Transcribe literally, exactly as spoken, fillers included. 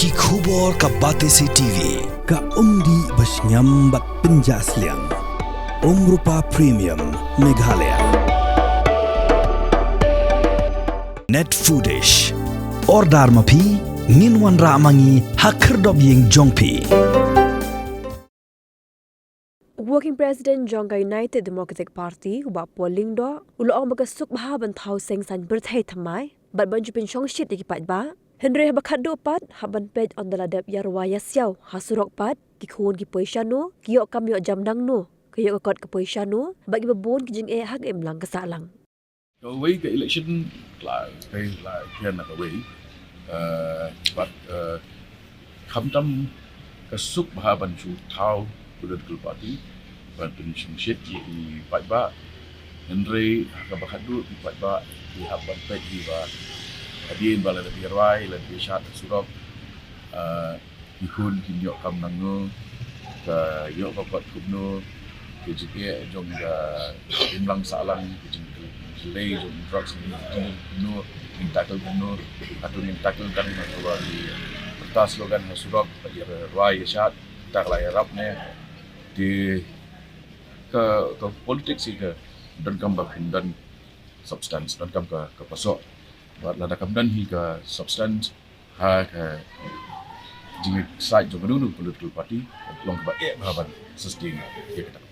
Ki khubor ka Batesi T V. Ka umdih ba shngiam bad pynjah sliang. Umrupa Premium Meghalaya. Net Foodish. Order ma phi, ngin wanrah ma ngi ha khyrdop ïing jong phi. Working President jong ka United Democratic Party, u Bah Paul Lyngdoh, u la ong ba ka suk bha ban thaw seng saiñ pyrthei thymmai bad ban ju pynshongshit ïa ki paidbah. Hynrei haba khatduh pat, hap ban peit ynda la dep ïa rwai ïa siaw ha surok pat, ki khun ki poi shano, ki ïoh kam ïoh jam nangno, ka ïoh ka kot ka poi shano, bad kiba bun ki jingeh ha ka imlang ka sahlang. Kawei ka election la, ka la kren na kawei. Eh, bad, eh, khamtam ka suk bha ban shu thaw political party ban pynshongshit ïa ki paidbah. Hynrei ha kaba khatduh ki paidbah ki hap ban peit hi ba hadien ba la dep ïa rwai, la dep ïa shad surok, eh, ki khun kin ïoh kam nangno, ka ïoh ka kot kumno, ka jingeh jong ka imlang sahlang, ka jingkhlei jong drugs, kumno, ngin tackle kumno, hato ngin tackle tang na kaba ki pyntas slogan ha surok, ba ïa rwai ïa shad, ta ka la ïarap ne. Te ka, ka politics hi ka donkam ba phin don substance, donkam ka, ka pasoh. Bad lada kam don hi ka substance, ha ka jingïasaid jong kano kano political party, long kaba eh bha ban sustain ïa kata.